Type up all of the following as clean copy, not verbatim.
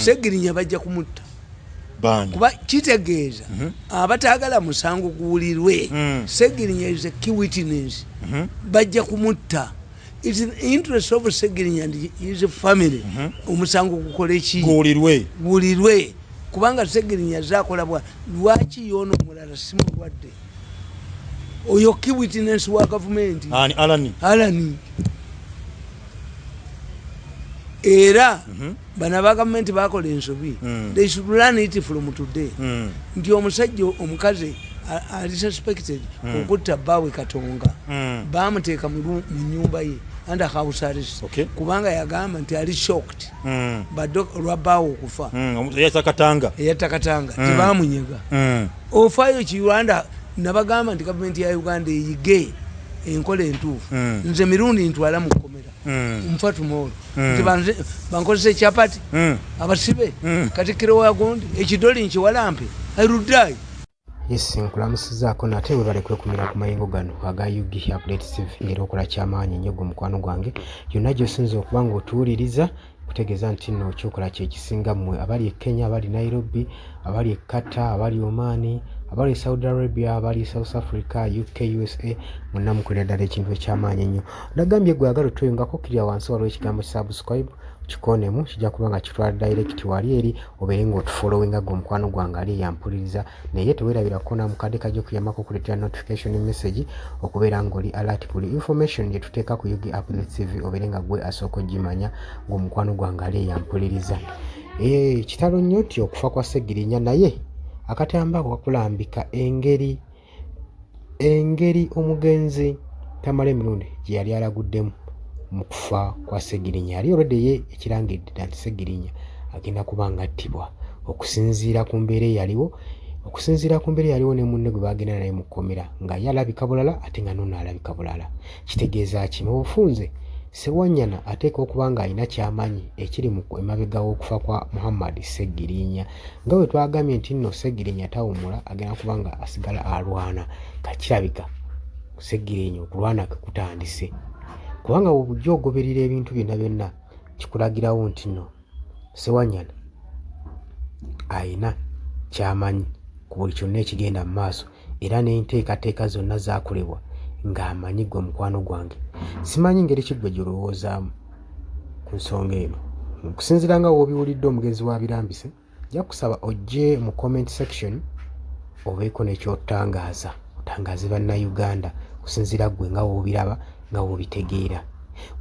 Segirinya bajja kumutta. Baani? Kuba kitegeeza abatagala musango guwulirwe. Segirinya is a key witness. Bajja kumutta. It's in the interest of Segirinya and his family omusango gukole ki? Guwulirwe. Guwulirwe, kubanga Segirinya zakola bwa lwaki yoono omulala si mulwadde? Oyo key witness wa gavumenti. Ani? Alani? Alani. Era bano aba gavumenti bakola ensobi. They should learn it from today nti omusajja, omukazi ali suspected okutta bbaawe Katonga, bamuteeka mu nyumba ye under house arrest kubanga yagamba nti ali shocked badde olwa bbaawe okufa. Eyatta Katanga. Eyatta Katanga. Tebamunyega. Ofaayo ki Rwanda? Nabagamba nti gavumenti ya Uganda eyige enkola entuufu. Nze mirundi ntwala mu kkomera, nfa tomorrow, nti bankozesa ekyapati, abasibe, katikkiro wa gundi, ekidoli nkiwalampe, I will die. Yes, nkulamusizaako nate. Webale kwekumira ku mayengo gano aga UG Update TV, ngeri okola kyamaanyi nnyo gwe mukwano gwange yonna gy'osinza okuba ng'otuwuliriza, kutegeeza nti nno kyokola kyekisinga. Mmwe abali e Kenya, abali Nairobi, abali e Qatar, abali Oman, abali e Saudi Arabia, abali e South Africa, UK, USA, mwenna mukolera ddala ekintu ekyamaanyi ennyo. Nagambye gwe agala otweyungako, kirya wansi waliwo ekigambo subscribe, kikonemu, kijja kuba nga kitwala direct wali eri obeere ng'otufollowinga gwe omukwano gwange ali eyampuliriza. Naye teweerabira kukona mukadde kajja okuyambako okuleetera notification message, okubeera ng'oli alert buli information gye tuteeka ku UG Update TV, obeere nga gwe asooka ogimanya ng'omukwano gwange ali eyampuliriza. Kitalo nnyo nti okufa kwa Ssegirinya, naye akatambi ako kakulambika engeri omugenzi Tamale Mirundi gye yali alaguddemu mu kufa kwa Ssegirinya. Yali olwedde ye ekirangiridde dda nti Ssegirinya agenda kuba nga attibwa okusinziira ku mbeera eyaliwo, okusinziira ku mbeera eyaliwo ne munne gwe bagenda naye mu kkomera, nga ye alabika bulala ate nga n'ono alabika bulala. Kitegeeza ki? Mu bufunze, Ssewanyana ateekwa okuba ng'alina ky'amanyi ekiri mu emabega w'okufa kwa Muhammad Ssegirinya. Nga bwe twagambye nti nno Ssegirinya tawummula, agenda kuba nga asigala alwana. Kakirabika Ssegirinya okulwana kwe kutandise, kubanga bw'obujja ogoberera ebintu byonna byonna, kikulagirawo nti nno Ssewanyana ayina ky'amanyi ku buli kyonna ekigenda mu maaso, era n'enteekateeka zonna zaakolebwa ng'amanyi. Gwe mukwano gwange, simanyi ngeri ki gwe gy'olowoozaamu ku nsonga eno okusinziira nga w'obiwulidde omugenzi wa birambise. Nja kusaba ojje mu comment section obeeko nekyotangaaza, otangaaze Bannayuganda kusinziira ggwe nga w'obiraba, nga w'obitegeera.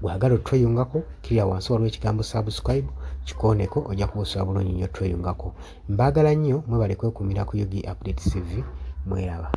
Gwagala otweyungako, kirya wansi waliwo ekigambo subscribe, kikooneko, ojja kuba osobola bulungi nnyo tweyungako. Mbaagala nnyo, mwebale kwekumira ku UG Update TV. Mweraba.